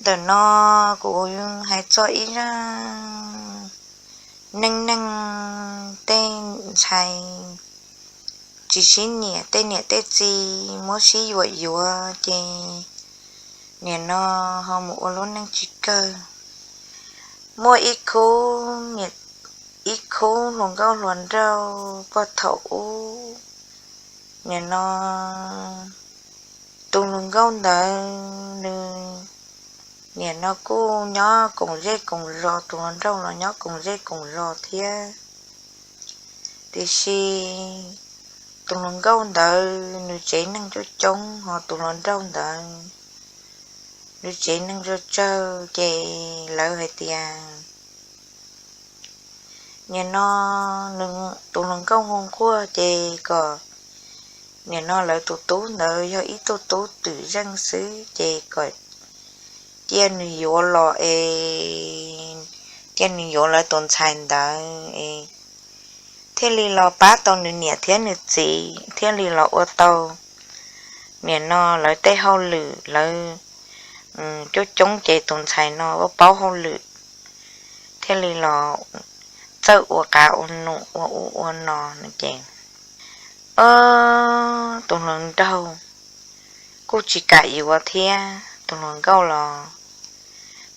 Ntawm no kuv hais txog ib zaj neej neeg tej ntxhais tsis sib nyiam, tej niam tej txiv muab sib yuam yuav ces nim no ho mus ua lub neej tsis kawg. Muaj ib khub, ib khub hluas nkauj hluas nraug pog thaum ub, nim no tus hluas nkauj ntawd nws nim no kuj nyob koom zej koom zos, tus hluas nraug los nyob koom zej koom zos thiab. Tiam sis tus hluas nkauj ntawd nws tsev neeg coob coob, ho tus hluas nraug ntawd nws tsev neeg tsawg tsawg, ces lawv hais tias nim no tus hluas nkauj nquag nquag ces kom nim no lawv tus tub ntawd yog ib tug tub twm zeej xwb ces kom cia nws yuav los es, cia nws yuav lawv tus ntxhais ntawd es thiaj li los pab tau nws niam thiab nws txiv, thiaj li los ua tau nim no lawv tej hauj lwm, lawv coob coob ces tus ntxhais no paub hauj lwm thiaj li los txawj ua qav ua num ua ub ua no no ces, o, tus hluas nraug kuj tsis kam yuav thiab, tus hluas nkauj los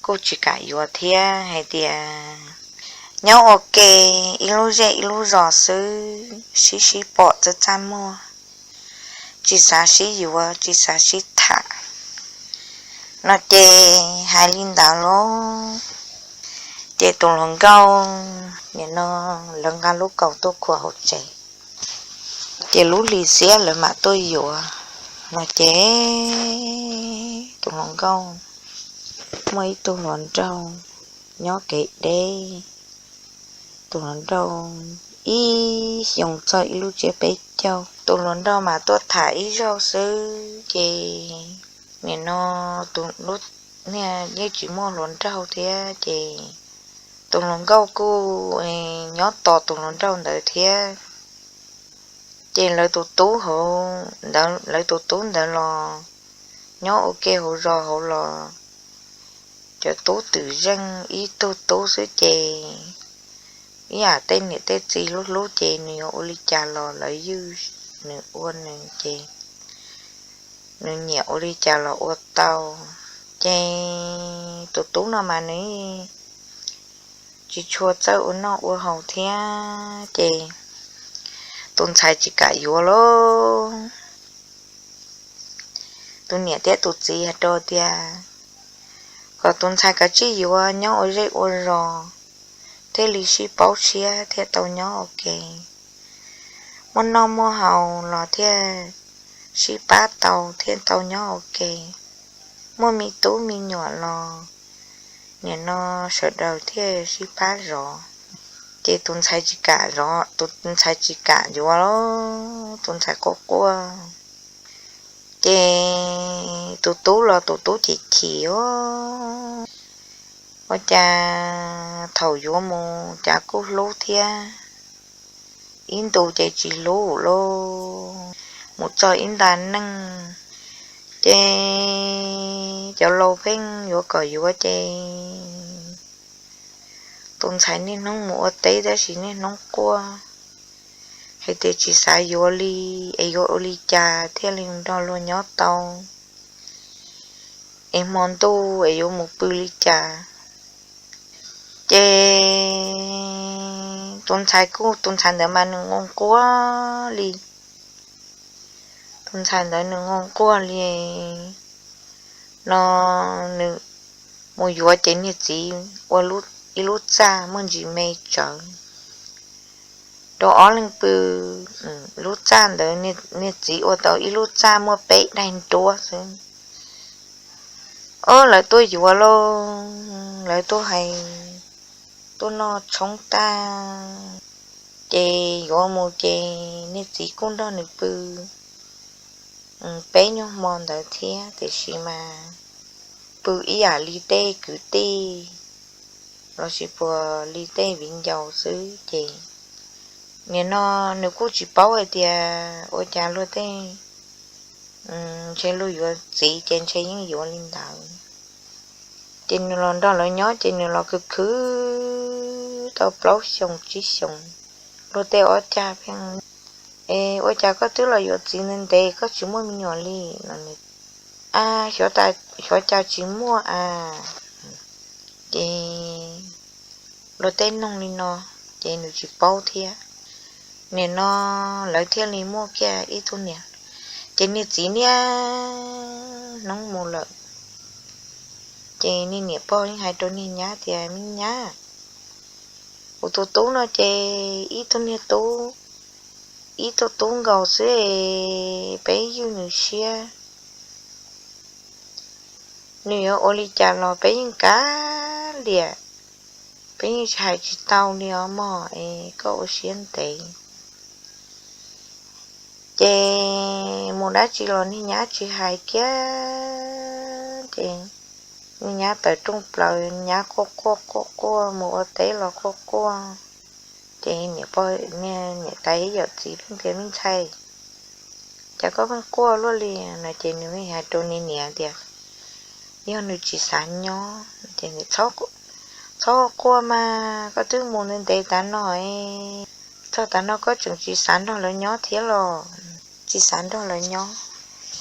kuj tsis kam yuav thiab, hais tias nyob ua ke ib lub zej ib lub zos xwb, sib sib pom txaj txaj muag, tsis xav sib yuav tsis xav sib tham no ces hais li ntawd lauj. Ces tus hluas nkauj nim no lawv nqa lub kaus tuaj khuam hauv tsev, ces lub hli xiab lawv mam tuaj yuav no ces tus hluas nkauj muaj ib tug hluas nraug nyob kev deb. Tus hluas nraug ib xyoos txog ib lub tsiab peb caug, tus hluas nraug mas tuaj tham ib zaug xwb ces nim no tus, yeej tsis muaj hluas nraug thiab ces tus hluas nkauj kuj nyob tos tus hluas nraug ntawd thiab. Ces lawv tus tub hauv ntawd, lawv tus tub ntawd los nyob ua ke hauv zos hauv los cov tub twm zeej ib tug tub xwb ces ib yam tej niam tej txiv hlub hlub ces nws yuav ua li cas los lawv ywj nws ua nws ces nws nyiam ua li cas los ua tau. Ces tus tub no mas nws tsis tshua txawj ua noj ua haus thiab ces tus ntxhais tsis kam yuav lauj. Tus niam thiab tus txiv hais rau tias kom tus ntxhais kav tsij yuav nyob ua zej ua zos thiaj li sib paub siab thiaj tau nyob ua ke, muaj noj muaj haus los thiaj sib pab tau thiaj tau nyob ua ke, muaj me tub me nyuam los nim no sawv daws thiaj sib pab zov. Ces tus ntxhais tsis kam zov, tus ntxhais tsis kam yuav, tus ntxhais quaj quaj. Ces tus tub los tus tub chim chim os, ua cas thaum yuav mus cas kuj hlub thiab, ib ntus ces tsis hlub lauj. Mus txog ib nta neej ces cov laus pheej yuav kom yuav ces tus ntxhais niaj hnub mus ua teb tab sis niaj hnub quaj hais tias tsis xav yuav li, es yuav ua li cas thiaj li nrog luag nyob tau, es hmo ntuj es yuav mus pw li cas. Ces tus ntxhais kuj, tus ntxhais ntawd mas nws nquag nquag li, tus ntxhais ntawd nws nquag nquag li no, nws mus yuav ces niag txiv ua ib lub txaj muaj ntsis me tsawv rau ob leeg pw. Lub txaj ntawd niag txiv ua tau ib lub txaj muaj peb daim nruab xwb. Ob lawv tuaj yuav lauj, lawv tuaj hais, tuaj noj tshoob tag ces yuav mus ces niag txiv kuj nrog nws pw peb nyuag hmo ntawd thiab, tiam sis mas pw ib yam li tej kwv tij lossis puas li tej viv ncaus xwb ces nim no nws kuj tsis paub hais tias ua cas luag tej ntshe luag yuav txiv ces ntshe yeej yuav li ntawd. Ces nws los nrog lawv nyob ces nws los khwv khwv tau plaub xyoos tsib xyoos, luag tej ob cag pheej, Es ua cas koj twb los yuav txiv ntev ntev koj tsis muaj me nyuam li no? Xyov cas tsis muaj a. Ces luag tej noog li no, ces nws tsis paub thiab. Nim no lawv thiaj li muaj kiag ib tug niam, ces niag txiv niaj hnub mus lawm. Ces niag niam pog yeej hais rau niag nyab tias, Me nyab, kuv tus tub no ces ib tug niag tub, ib tug tub nkaus xwb, peb ywj nws siab, nws yuav ua li cas los peb yeej kav liam, peb yeej hais tsis tau li os mog, es koj ua siab ntev. Ces mus dab tsi los niag nyab tsis hais kiag, ces niag nyab tawm rooj plaws, nyab quaj quaj quaj quaj, mus ua teb los quaj quaj. Ces niam pog, niam tais ib yawm txiv pheej tias, Me ntxhais, cas koj pheej quaj luaj li no? Ces nws hais rau niag niam tias, Yog nws tsis xav nyob. Ces, Txhob quaj mas, koj twb mus ntev ntev tav no, txog tav no koj tseem tsis xav nrog lawv nyob thiab los? Tsis xav nrog lawv nyob,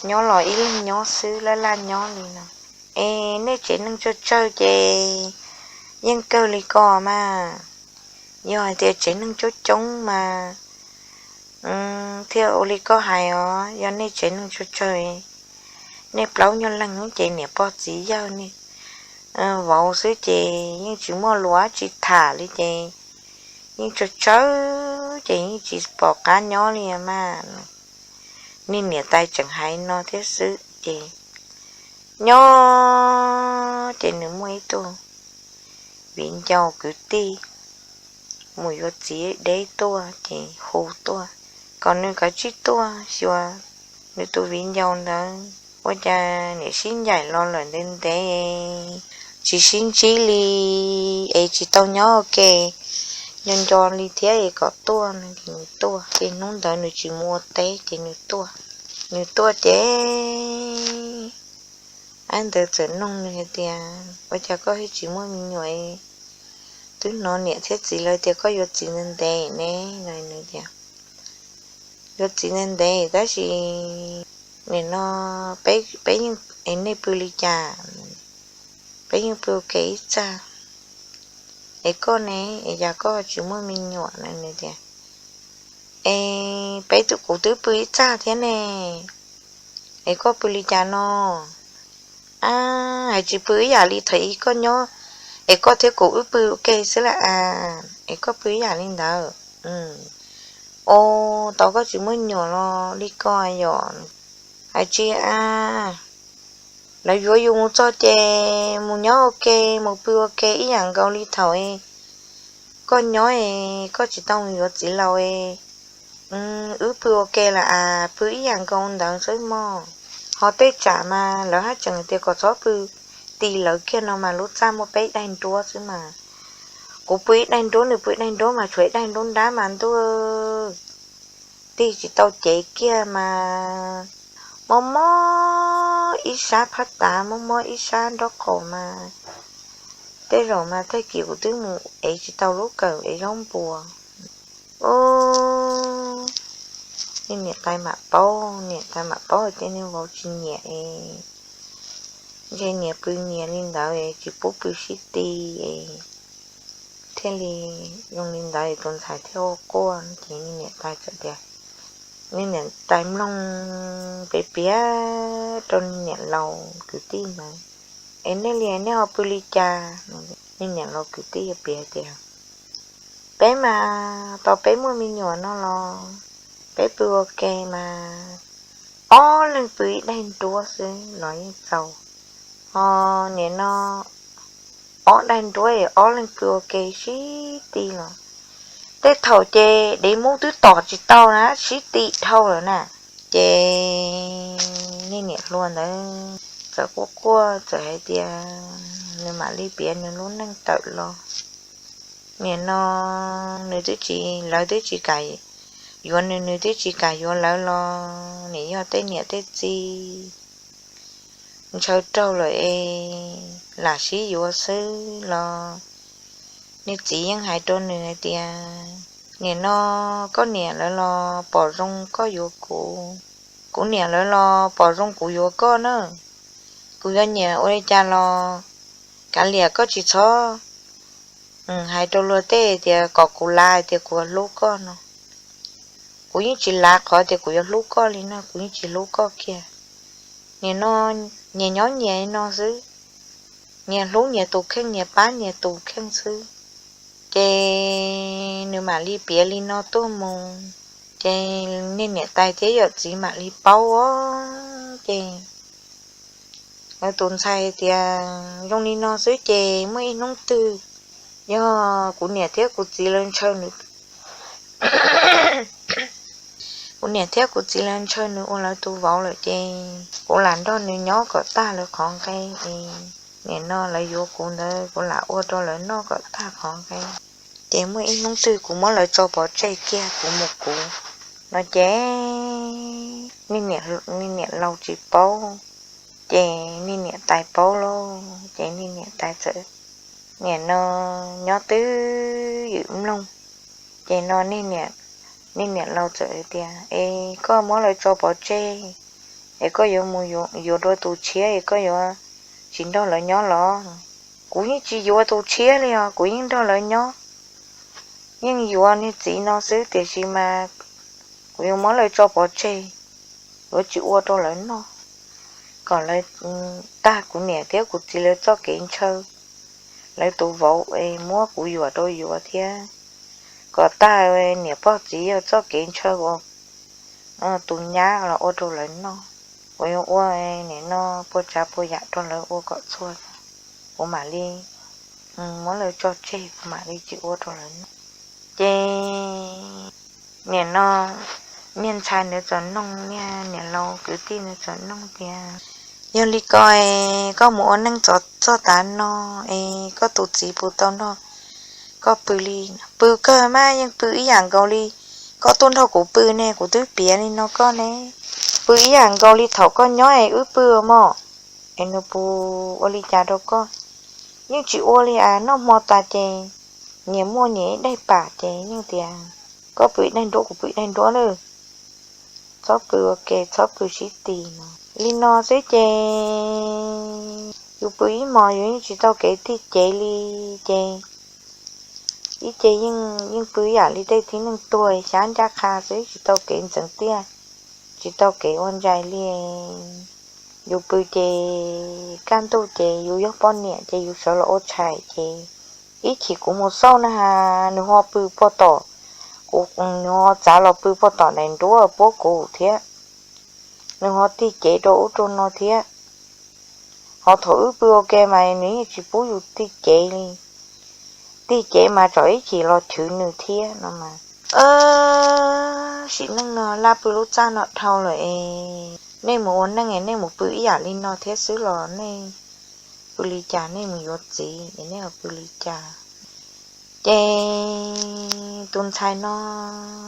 nyob los ib leeg nyob xwb, laj laj nyob li no. Es nej tsev neeg tsawg tsawg ces yeej kawg li ko mas. Yog hais tias tsev neeg coob coob mas thiaj ua li koj hais os. Yog nej tsev neeg tsawg tsawg, nej plaub nyuag leeg ces niam pog txiv yawg, nej vauv xwb ces yeej tsis muaj lus dab tsi tham li ces yeej tsawg tsawg ces yeej tsis pom qab nyob li mas. Niag niam tais tseem hais no thiab xwb ces nyob ces nws muaj ib tug viv ncaus kwv tij mus yuav txiv deb tuaj ces hu tuaj kom nws kav tsij tuaj xyuas nws tus viv ncaus ntawd. Ua cas niam sib ncaim los lawm ntev ntev tsis sib ntsib li, es tsis tau nyob ua ke nco nco li thiab es kom tuaj no. Ces nws tuaj, ces hnub ntawd nws tsis mus ua teb ces nws tuaj. Nws tuaj ces ab ntawd txawm noog nws hais tias, Ua cas koj thiaj tsis muaj me nyuam? Twb hnov niam thiab txiv lawv tias koj yuav txiv ntev ntev ne. Nws tias, Yuav txiv ntev ntev tab sis nim no peb, peb yeej, es nej pw li cas? Peb yeej pw ua ke ib txaj. Es koj ne, es cas koj tsis muaj me nyuam no? Nws tias, Es peb, kuv twb pw ib txaj thiab ne, es koj pw li cas no? Ab, hais tsis pw ib yam li thaum ub koj nyob, es koj thiab kuv wb pw ua ke xwb lawm a, es koj pw ib yam li ntawd. Ua tau koj tsis muaj nyuam los li ko yom? Hais tsis a, lawv yuav yus mus txog ces mus nyob ua ke, mus pw ua ke ib yam nkaus li thaum koj nyob es koj tsis tau mus yuav txiv laus es wb pw ua ke lawm a, pw ib yam nkaus ntawd xwb mog. Ho tej tsam mas lawv haj tseem tias kom txhob pw ti lawv kiag no mas lub txaj muaj peb daim nruab xwb mas. Kuv pw ib daim nruab, nws pw ib daim nruab mas tshuav ib daim nruab nrab mas ntuj, tig tsis tau cev kiag mas mob mob ib sab phab tav, mob mob ib sab nraub qaum mas. Tej zaum mas tag kis kuv twb mus ev tsis tau lub kawm ev zaub npua. Ub, niam tais mam paub, niam tais mam paub tias niag vauv tsis nyiam es ntshe niam pw nyias li ntawd es tsis pub pw sib ti es thiaj li zoo li ntawd es tus ntxhais thiaj ua quaj. Ces niam tais txawm tias, niam tais mloog piav piav rau niam laus kwv tij ntawd, Es nej li nej ho pw li cas? Niam laus kwv tij piav tias, Peb mas tau peb muaj me nyuam no los peb pw ua ke mas ob leeg pw ib daim nruab xwb los yeej txaus. Ho nim no ob daim nruab es ob leeg pw ua ke sib ti los, tej thaum ces dev mub twb tom tsis tau na, sib ti dhau lawm na. Ces niag niam hluas ntawd txawm quaj quaj txawm hais tias nws mam li piav nws lub neej tawm los. Nim no nws twb tsis, lawv twb tsis kam yuav nws, nws twb tsis kam yuav lawv los nim yog tej niam tej txiv ntshaw raug lawm es lam sib yuav xwb los nws txiv yeej hais rau nws hais tias, nim no koj niam lawv los pom zoo koj yuav kuv, kuv niam lawv los pom zoo kuv yuav koj na. Kuv yuav nyiam ua li cas los kav liam, koj tsis txhob hais rau luag tej tias kom kuv lav tias kuv hlub koj no. Kuv yeej tsis lav qhov tias kuv yuav hlub koj li no, kuv yeej tsis hlub koj kiag. Nim no nyias nyob nyias no xwb, nyias hlub nyias tus kheej, nyias pab nyias tus kheej xwb. Ces nws mam li piav li no tuaj mus, ces niag niam tais thiab yawm txiv mam li paub os. Ces lawv tus ntxhais tias zoo li no xwb ces muaj ib hnub twg yog kuv niam thiab kuv txiv lawv ntshaw nws, kuv niam thiab kuv txiv lawv ntshaw nws ua lawv tus vauv lawm ces kuv lam nrog nws nyob kom tag lawv qhov nqe. Nim no lawv yuav kuv ntawd kuv lam ua rau lawv noj kom tag qhov nqe. Ces muaj ib hnub twg kuv muab lawv tso pov tseg kiag kuv mus kuv no ces niag niam laus tsis paub, ces niag niam tais paub lauj. Ces niag niam tais txawm nim no nyob twj ywm mloog. Ces no niag niam laus txawm tias, es koj muab lawv tso pov tseg es koj yuav mus yuav dua tus tshiab es koj yuav tsis nrog lawv nyob los? Kuv yeej tsis yuav tus tshiab li os, kuv yeej nrog lawv nyob, yeej yuav niag txiv no xwb tiam sis mas kuv yuav muab lawv tso pov tseg, yuav tsis ua rau lawv noj, kom lawv tag kuv niam thiab kuv txiv lawv txoj kev ntshaw, lawv tus vauv es muab kuv yuam rau yuav thiab, kom tag niam pog txiv yawg txoj kev ntshaw ua tus nyab los ua rau lawv noj. Kuv yuav ua nim no puas tsav puas yam rau lawv ua kom txhua, kuv mam li muab lawv tso tseg, kuv mam li tsis ua rau lawv noj. Ces nim no niag ntxhais ntawd txawm noog, niag niam laus kwv tij ntawd txawm noog tias, yog li ko es koj mus ua neej txog tav no es koj tus txiv puas tau nrog koj pw li? Pw kawg mas, yeej pw ib yam nkaus li koj tuaj nrog kuv pw ne, kuv twb piav li no koj ne, pw ib yam nkaus li thaum koj nyob es wb pw mog. Es nws puas ua li cas rau koj? Yeej tsis ua li as, noj hmo tas ces nyias muaj nyias ib daim pam ces yeej tias koj pw ib daim nruab kuv pw ib daim nruab lawm, txhob pw ua ke, txhob pw sib tis no. Li no xwb ces yus pw ib hmos yus yeej tsis tau kev tig cev li, ces ib ce yeej pw yam li tej tib neeg tuag xyab ncaj qha xwb, tsis tau kev ntxeev tiaj, tsis tau kev ua ntsais li. Yus pw ces kaj ntug ces yus yog poj niam ces yus sawv los ua tshais ces ib chim kuv mus xauj na has nws ho pw pog tom, kuv, nws ho txav los pw pog tom daim nruab puab kuv thiab, nws ho tig cev rau ub rau no thiab. Ho thaum wb pw ua ke mas nws yeej tsis pub yus tig cev li, tig cev mas tsam ib chim los chwv nws thiab no mas. Sim neej no laj pw lub txaj no dhau lawm es nej mus ua neej es nej mus pw ib yam li no thiab xwb los nej pw li cas, nej mus yuav txiv es nej ho pw li cas? Ces tus ntxhais no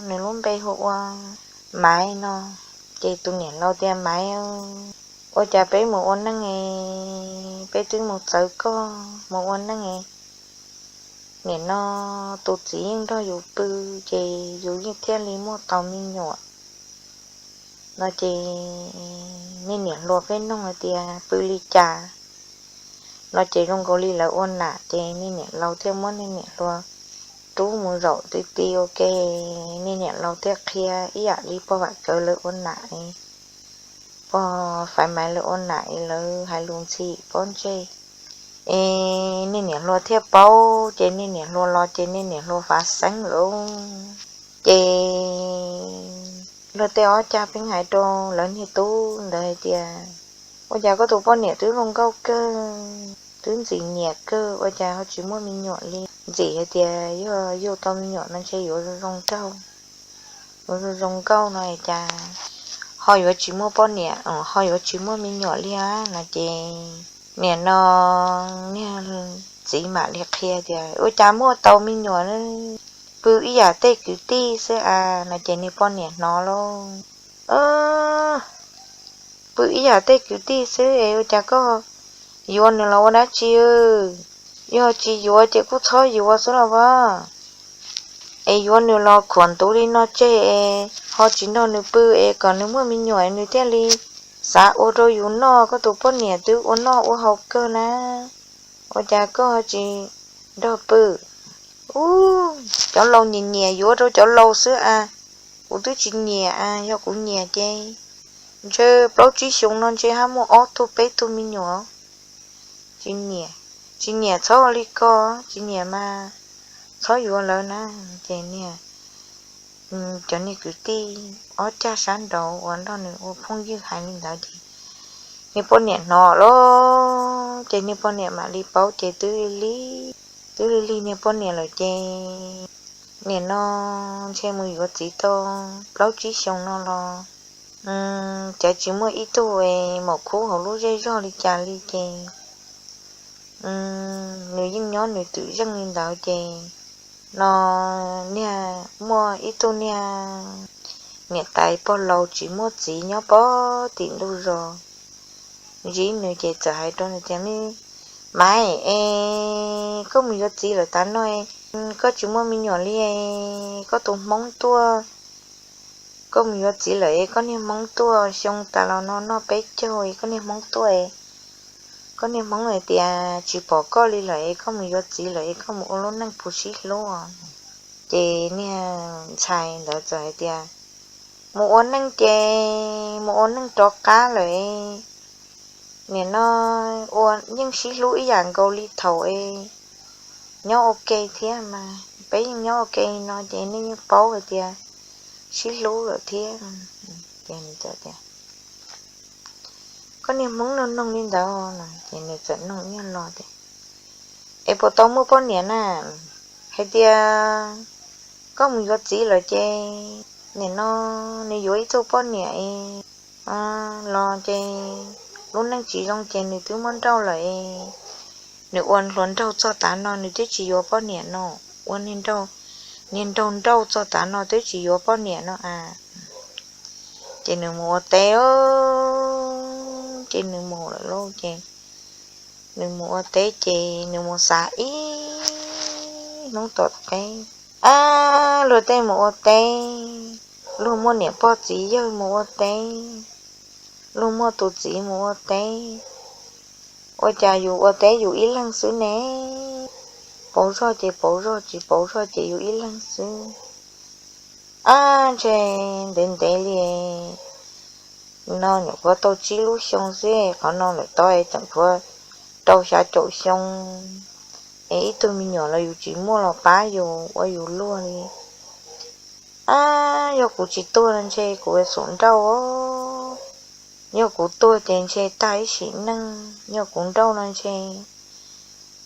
nws lub npe hu ua Maiv no. Ces tus niam laus tias, Maiv, ua cas peb mus ua neej es peb twb mus txawv koj mus ua neej es nim no tus txiv yeej nrog yus pw ces yus yeej thiaj li muaj tau me nyuam no. Ces niag niam hluas pheej noog hais tias, pw li cas no ces zoo nkaus li lawv ua nam ces niag niam laus thiaj muab niag niam hluas rub mus zaum ti ti ua ke. Niag niam laus thiaj qhia ib yam li pog Vam Kawv lawv ua nam, pog Faiv Maiv lawv ua nam es lawv hais lus ntxhi pob ntseg es niag niam hluas thiaj paub. Ces niag niam hluas los ces niag niam hluas fav xeeb lawm. Ces luag tej ob cag pheej hais rau lawv niag tub ntawd hais tias, ua cas koj tus poj niam twb zoo nkauj kawg, twb ntxim nyiam kawg, ua cas ho tsis muaj me nyuam li? Ntxim hais tias yog yug tau me nyuam no ntshe yuav zoo zoo nkauj, yuav zoo zoo nkauj no cas ho yuav tsis muaj poj niam, ho yuav tsis muaj me nyuam li no ces niam no niag txiv mam li qhia tias, ua cas muaj tau me nyuam, pw ib yam tej kwv tij xwb as no ces niag poj niam hnov lauj. pw ib yam tej kwv tij xwb es ua cas koj yuav nws los ua dab tsi? Yog tsis yuav ces kuj txhob yuav xwb los as. Es yuav nws los khuam ntuv li no tseg es ho tsis nrog nws pw es kom nws muaj me nyuam nws thiaj li xav ua rau yus noj. Koj tus poj niam twb ua noj ua haus kawg na, ua cas koj tsis nrog pw? Ub, cov laus nyiam nyiam yuav rau cov laus xwb as, kuv twb tsis nyiam as, yog kuv nyiam ces ntshe plaub tsib xyoo no ntshe hab muaj ob tug peb tug me nyuam. Tsis nyiam, tsis nyiam txhob ua li ko, tsis nyiam mas txhob yuav lawv na. Ces niag, cov niag kwv tij ob cag sab nraud uas nrog nws ua phooj ywg hais li ntawd ces niag poj niam hnov lawm ces niag poj niam mam li paub ces twb lig lig, twb lig lig niag poj niam lawm ces nim no ntshe mus yuav txiv tau plaub tsib xyoo no los cas tsis muaj ib tug es maum khub hauv lub zej zog li cas li ces nws yeej nyob nws twm zeej li ntawd ces no niag muaj ib tug niag niam tais pog laus tsis muaj txiv nyob pog tim ntug zos ntsib nws ces txawm hais rau nws tias, Maiv, es koj mus yuav txiv lawm tav no, koj tsis muaj me nyuam li, koj tus hmoob tuaj, koj mus yuav txiv lawm es koj niag hmoob tuaj xyoo tas los no noj peb caug es koj niag hmoob tuaj, koj niag hmoob hais tias tsis pom koj li lawm es koj mus yuav txiv lawm es koj mus ua lub neej puas sib hlub. Ces niag ntxhais ntawd txawm hais tias, Mus ua neej ces mus ua neej rov qab lawm, nim no ua yeej sib hlub ib yam nkaus li thaum es nyob ua ke thiab mas, peb yeej nyob ua ke no ces nej yeej paub hais tias sib hlub lawm thiab. Ces nws tias, Koj niag hmoob no noog li ntawd no ces nws txawm noog ib nyuag lo tias, Es puas tau muaj poj niam na? Hais tias koj mus yuav txiv lawm ces nim no nws yuav ib tug poj niam los ces lub neej tsis zoo ces nws twb muab nrauj lawm es nws ua hluas nraug txog tav no nws twb tsis yuav poj niam no, ua niag nraug nraug txog tav no twb tsis yuav poj niam no a. Ces nws mus ua teb, ces nws mus lawm lauj ces nws mus ua teb ces nws mus xav ib hnub tom teb, ab, luag tej mus ua teb, luag muaj niam pog txiv yawg mus ua teb, luag muaj tus txiv mus ua teb, ua cas yus ua teb yus ib leeg xwb ne? Pauv zog ces pauv zog, tsis pauv zog ces yus ib leeg xwb. Ab, ntshe ntev ntev li no nyuam qhuav tau tsib lub xyoo xwb, qhov no lawm tod es tseem tshuav rau xya caum xyoo es ib tug me nyuam los yus tsis muaj los pab yus ua yus luag li. Ab, yog kuv tsis tuag no ntshe kuv xum nrauj, yog kuv tuag ces ntshe tag ib sim neej, yog kuv nrauj no ntshe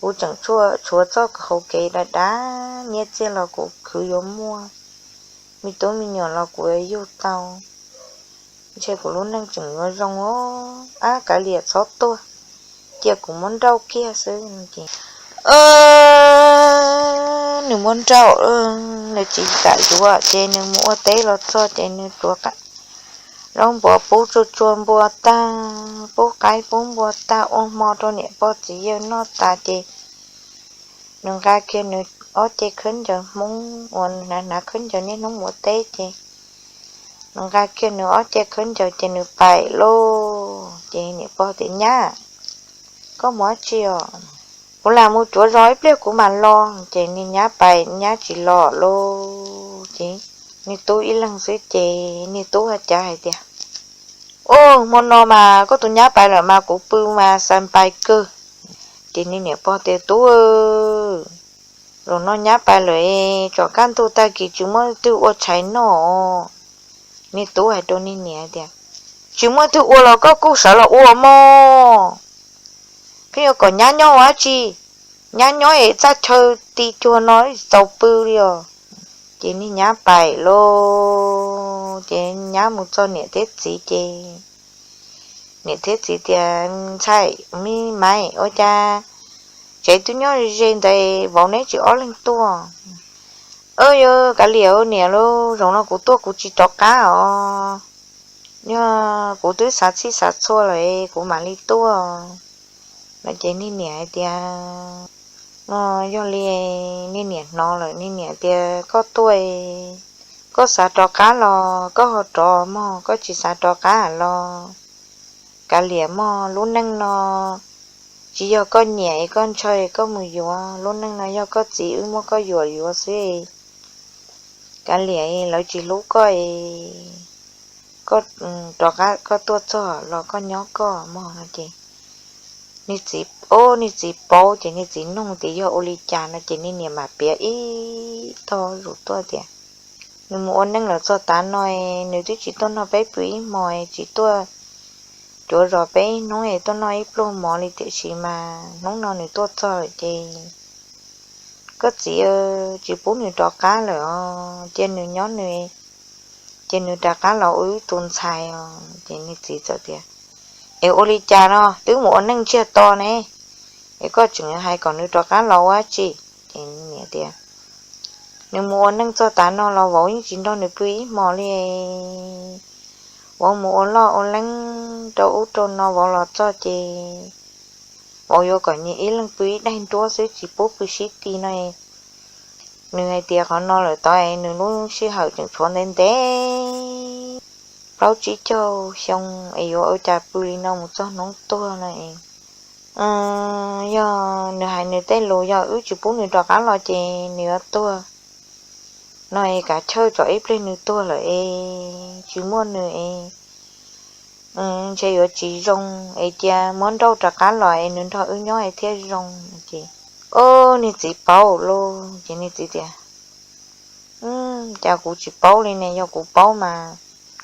kuv tseem tshuav txoj hau kev dav dav, nyiaj txiag los kuv khwv yuav muaj, me tub me nyuam los kuv yuav yug tau, ntshe kuv lub neej tseem yuav zoo os. Ab, kav liam txhob tuag, cia kuv muab nrauj kiag xwb no ces nws muab nrauj, nws tsis kam yuav ces nws mus ua teb los txog ces nws tuav zaub npua pub tsuag tsuag npua tag, pub qaib pub npua tag ua hmo rau niam pog txiv yawg noj tas ces nws nqa kiag nws ob ce khaub ncaws hmoob uas nws hnav hnav khaub ncaws niaj hnub mus ua teb ces nws nqa kiag nws ob ce khaub ncaws ces nws pais lauj. Ces niam pog tias, Nyab, koj mus dab tsi os? Kuv lam mus cuav zos ib pliag kuv mam los. Ces niag nyab pais, nyab tsis los lauj. Ces niag tub ib leeg xwb ces niag tub hais cas hais tias, Ub, hmo no mas koj tus nyab pais lawm mas kuv pw mas xas pais kawg. Ces niag niam pog tias, Tub, zaum no nyab pais lawm, tsom kaj ntug tag kis tsis muaj twg ua tshais noj. Niag tub hais rau niag niam tias, Tsis muaj twg ua los koj kuj sawv los ua mog. Pheej yuav kom nyab nyob ua dab tsi? Nyab nyob es txaj chaw ti cuag no tsis txaus pw li os. Ces niag nyab pais lauj. Ces nyab mus txog niam thiab txiv ces niam thiab txiv tias, Ntxhais, me maiv, ua cas tsev twb nyob ze ze ntawd vauv neb tsis ob leeg tuaj? Yog kav liam niam lauj, zaum no kuv tuaj kuv tsis rov qab os. Yog kuv twb xav txhij xav txhua lawm kuv mam li tuaj. No ces niag niam hais tias, no yog li niag niam hnov lawm niag niam tias, koj tuaj, koj xav rov qab los koj ho rov mog, koj tsis xav rov qab los kav liam mog. Lub neej no tsis yog koj nyiam es koj ntshaw koj mus yuav, lub neej no yog koj txiv wb muab koj yuam yuav xwb. Kav liam, lawv tsis hlub koj, koj rov qab, koj tuaj txog los koj nyob koj mog. No ces niag txiv, o, niag txiv paub ces niag txiv nug tias yog ua li cas no ces niag niam mam piav ib tog zus tuaj tias, nws mus ua neej los txog tav no, nws twb tsis tuaj noj peb pw ib hmo, tsis tuaj cuav zos peb ib hnub es tuaj noj ib pluag mov li, tiam sis mas hnub no nws tuaj txog lawm ces koj txiv tsis pub nws rov qab lawm os, cia nws nyob nws, cia nws rov qab los ua wb tus ntxhais os. Ces niag txiv txawm tias, es ua li cas no twb mus ua neej ntsiag to ne, es koj tseem hais kom nws rov qab los ua dab tsi? Ces niam tias, nws mus ua neej txog tav no los vauv yeej tsis nrog nws pw ib hmo li. Vauv mus ua loj ua leeb rau ub rau no, vauv los txog ces vauv yuav kom nyias ib leeg pw ib daig nruab xwb, tsis pub pw sib ti no. Nws hais tias qhov no lawm tod es nws lub sij hawm tseem tshuav ntev ntev, plaub tsib caug xyoo, es yuav ua cas pw li no mus txog hnub tuag no. Yog nws hais nws tej lus, yog wb tsis pub nws rov qab los ces nws yuav tuag no es kav chawj tso, ib pliag nws tuag lawm es tsis muaj nws es ntshe yuav tsis zoo, es cia muab nrauj rov qab los es nws nrog wb nyob es thiaj zoo. Ces, o, niag txiv paub lauj, ces niag txiv tias, cas kuv tsis paub li ne, yog kuv paub mas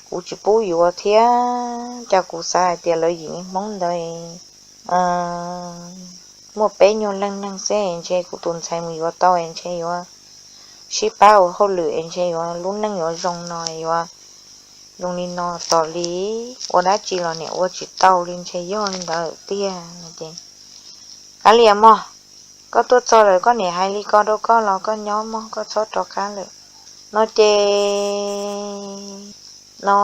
kuv tsis pub yuav thiab, cas kuv xav hais tias lawv yim niag Hmoob ntawd muaj peb nyuag leej neeg xwb, ntshe kuv tus ntxhais mus yuav tau ntshe yuav sib pab ua hauj lwm es ntshe yuav lub neej yuav zoo no, yuav zoo li no tos li, ua dab tsi los niam ua tsis tau li, ntshe yog li ntawd tiag no ces, kav liam mog, koj tuaj txog lawm koj niam hais li ko rau koj los koj nyob mog, koj txhob rov qab lawm no ces, no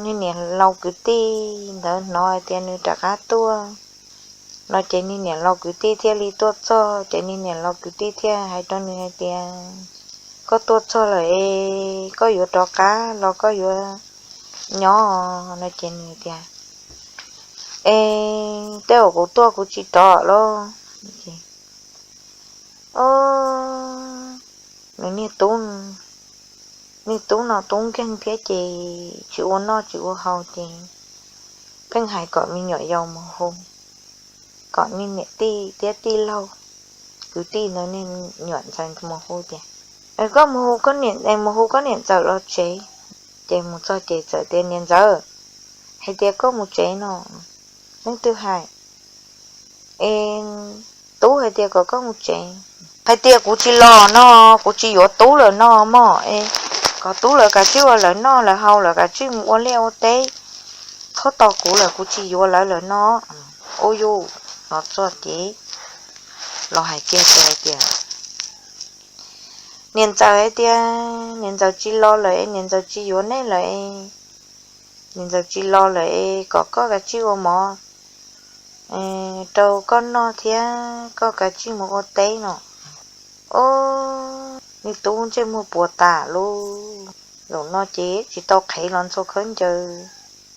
niag niam laus kwv tij ntawd hnov hais tias nws rov qab tuaj no ces niag niam laus kwv tij thiaj li tuaj txog ces niag niam laus kwv tij thiaj hais rau nws hais tias, koj tuaj txog lawm es koj yuav rov qab los koj yuav nyob no ces nws tias, es tej uas kuv tuaj kuv tsis rov lauj. Nws niag tub, niag tub no tub nkeeg thiab ces tsis ua noj tsis ua haus ces pheej hais kom me nyuam yaus mus hu, kom niag niam tij thiab tij laug kwv tij ntawd niag nyuam ntxawm mus hu tias, koj mus hu koj niam, mus hu koj niam ntxawm los tsev. Ces mus txog ces txawm tias, niam ntxawm, hais tias koj mus tsev no. Leej twg hais? Es tub hais tias kom koj mus tsev. Hais tias kuv tsis los no, kuv tsis yuav tub lawm no mog, es kom tub lawv kav tsij ua lawv noj lawv haus, lawv kav tsij mus ua liaj ua teb, txhob tos kuv lawm, kuv tsis yuav lawv lawm no. Ua yus los txog ces los hais kiag tias, niam ntxawm hais tias niam ntxawm tsis los lawm es niam ntxawm tsis yuav nej lawm es, niam ntxawm tsis los lawm es kom koj kav tsij ua mov rau koj noj thiab koj kav tsij mus ua teb no. Ob, niag tub ntsej muag puas tas lauj. Zaum no ces tsis tau qhev los ntxhua khaub ncaws,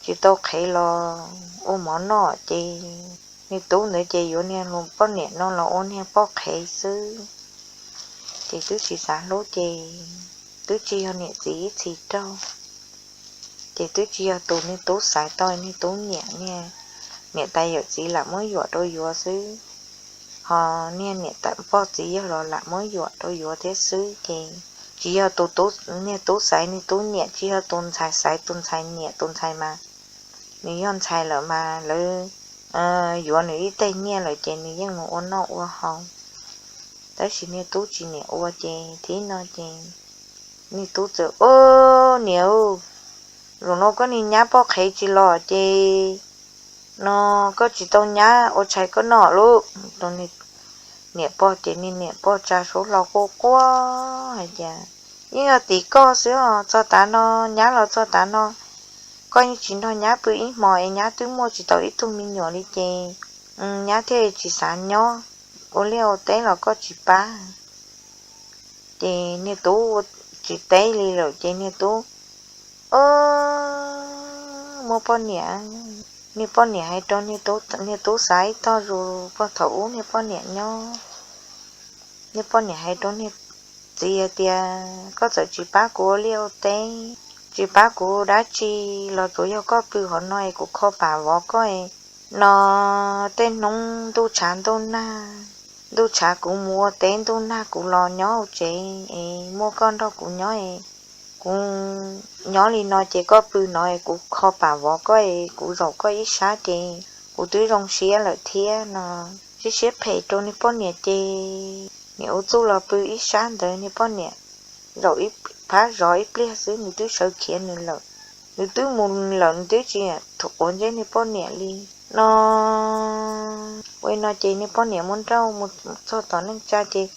tsis tau qhev los ua mov noj ces niag tub ntawd ces yuav niag poj niam no los ua niag poj qhev xwb. Ces twb tsis xav hlub ces twb tsis yog niam txiv ib txhis raug. Ces twb tsis yog tus niag tub xaiv tau niag tub nyiam, niag niam tais yawm txiv lam muab yuam rau yuav xwb, ho niag niam tais pog txiv yawg los lam muab yuam rau yuav thiab xwb. Ces tsis yog tus tub, niag tub xaiv niag tub nyiam, tsis yog tus ntxhais xaiv tus ntxhais nyiam tus ntxhais mas, nws yog ntxhais lawm mas lawv yuav nws ib teg nyiaj lawm ces nws yeej mus ua noj ua haus. Tab sis niag tub tsis niam ua ces thib no ces niag tub txawm, ob, niam, zaum no koj niag nyab poj qhev tsis los ces no koj tsis tau nyab ua tshais koj noj lauj. Niam pog ces niag niam pog tsa suab hlo quaj quaj hais tias, yeej yog tim koj xwb os, txog tav no, nyab los txog tav no, koj yeej tsis nrog nyab pw ib hmo es nyab twb muaj tsis tau ib tug me nyuam li ces nyab thiaj tsis xav nyob ua liaj ua teb los koj tsis pab. Ces niag tub tsis teb li lawm ces niag tub muab poj niam, niag poj niam hais rau niag tub, niag tub xav ib tog zus puag thaum ub niag poj niam nyob. Niag poj niam hais rau niag txiv hais tias, koj txawm tsis pab kuv ua liaj ua teb, tsis pab kuv dab tsi los tsuas yog koj pw hauv no es kuv kho pam vov koj no. Tej hnub ntuj tshav ntuj nag, ntuj tshav kuv mus ua teb, ntuj nag kuv los nyob hauv tsev es muaj koj nrog kuv nyob es kuv nyob li no ces koj pw no es kuv kho pam vov koj es kuv zaum koj ib sab ces kuv twb zoo siab lawm thiab no. Siab siab phem rau niag poj niam ces niam ua txuj los pw ib sab ntawd, niag poj niam zaum ib phab zov ib pliag xwb nws twb sawv khiav nws lawm. Nws twb mus lawm, nws twb tsis thaum quav ntsej niag poj niam li no. Ua li no ces niag poj niam muab nrauj mus txog tom neej tsa ces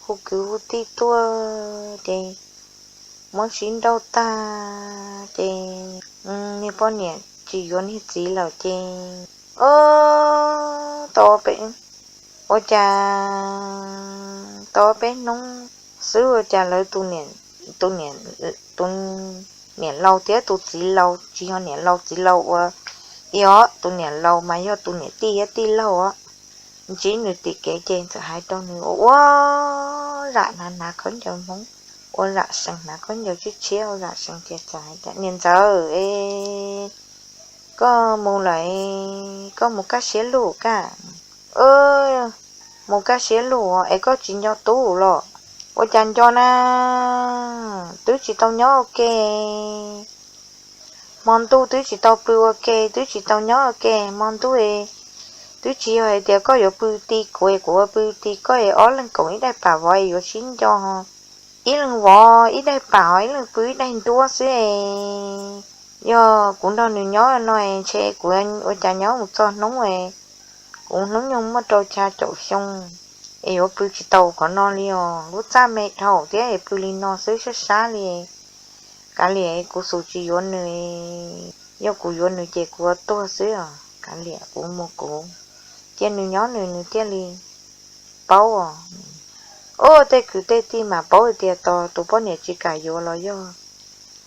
hu kwv hu tij tuaj ces muab sib nrauj tag ces niag poj niam tsis yuav niag txiv lawm ces, o, tau peb, ua cas tau peb hnub xwb ua cas lawv tus niam, tus niam, tus niam laus thiab tus txiv laus, tsis yog niam laus txiv laus ua ib os, tus niam laus mas yog tus niam tij thiab tij laug os, ntsib nws tim kev ces txawm hais rau nws ua ua zam hnav hnav khaub ncaws Hmoob, ua zam sees hnav khaub ncaws tshiab tshiab, ua zam sees ces txawm hais tias, niam ntxawm, koj mus lawm, koj mus kaj siab lug kaj, mus kaj siab lug es koj tsis nco tub los? Ua cas nco na, twb tsis tau nyob ua ke, hmo ntuj twb tsis tau pw ua ke, twb tsis tau nyob ua ke, hmo ntuj twb tsis yog hais tias koj yuav pw ti kuv es kuv yuav pw ti koj es ob leeg koom ib daim pam vov es yuav sib nco, ib leeg vov ib daim pam ho ib leeg pw ib daig nruab xwb es. Yog kuv nrog nws nyob no es ntshe kuv ua cas nyob mus txog hnub es kuv hnub nyoog muaj rau xya caum xyoo es yuav pw tsis tau qhov no li os. Lub txaj me dhau thiab es pw li no xwb sab sab li. Kav liam, kuv xub tsis yuav nws, yog kuv yuav nws ces kuv ua tuag xwb os. Kav liam, kuv mus kuv, cia nws nyob nws, nws thiaj li paub os. Ua tej kwv tej tij mas paub hais tias tos tus poj niam tsis kam yuav los yog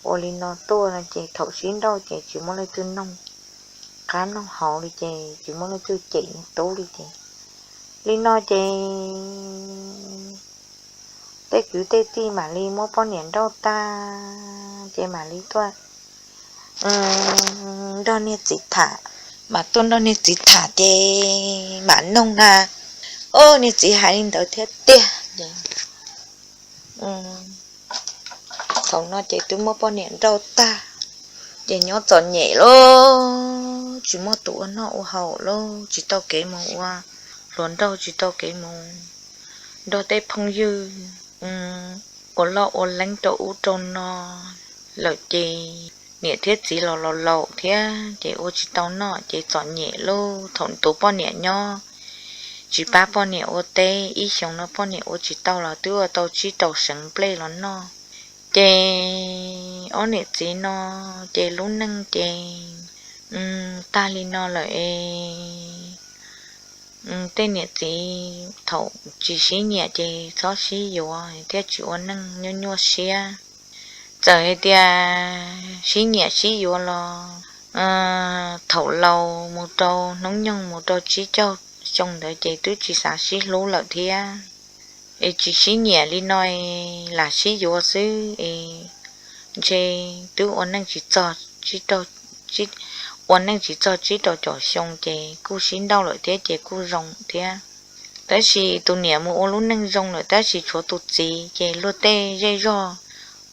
ua li no tuaj no ces thaum sib nrauj ces tsis muaj leej twg noj qab noj hauv li ces tsis muaj leej twg cem niag tub li ces, li no ces tej kwv tej tij mam li muab poj niam nrauj tag ces mam li tuaj nrog niag txiv tham, mas tuaj nrog niag txiv tham ces mam noog na, o, niag txiv hais li ntawd thiab tiag ces thaum no ces twb muab poj niam nrauj tag ces nyob txom nyem lawm, tsis muaj tus ua noj ua haus lawm, tsis tau kev mus ua hluas nraug, tsis tau kev mus nrog tej phooj ywg ua loj ua leeb rau ub rau no lawm ces niam thiab txiv los laus laus thiab ces ua tsis tau noj ces txom nyem lawm. Thaum tus poj niam nyob tsis pab poj niam ua teb, ib xyoos no poj niam ua tsis tau los twb ua tau tsib rau seev nplej los noj. Ces ob niam txiv no ces lub neej ces tag li no lawm es tej niam txiv thaum tsis sib nyiam ces txhob sib yuav thiab tsis ua neej nyuaj nyuaj siab. Txawm hais tias sib nyiam sib yuav los thaum laus mus rau hnub nyoog mus rau tsib caug xyoo ntawd ces twb tsis xav sib hlub lawm thiab. Es tsis sib nyiam li no lam sib yuav xwb es ntshe twb ua neej tsis txog, ua neej tsis txog tsib rau caum xyoo ces kuj sib nrauj lawm thiab ces kuj zoo thiab. Tab sis tus niam mus ua lub neej zoo lawm tab sis tshuav tus txiv ces luag tej zej zog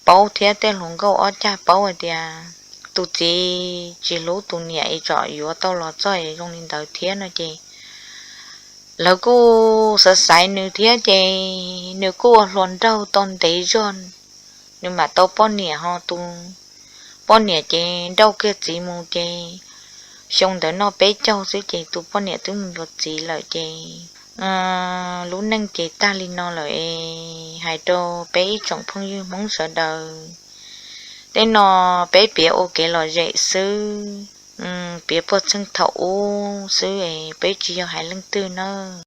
paub thiab tej hluas nkauj ob cag paub hais tias tus txiv tsis hlub tus niam es tsom yuav tau los txog es zoo li ntawd thiab no ces lawv kuj xav xaiv nws thiab ces nws kuj ua hluas nraug tau ntev zog, nws mam tau poj niam ho tus poj niam ces nrauj kiag txiv mus ces xyoo ntawd noj peb caug xwb ces tus poj niam twb mus yuav txiv lawm ces lub neej ces tag li no lawm es hais rau peb ib tsoom phooj ywg Hmoob sawv daws Tej no peb piav ua kev lom zem xwb, piav puag txheej thaum ub xwb es peb tsis yog hais leej twg na.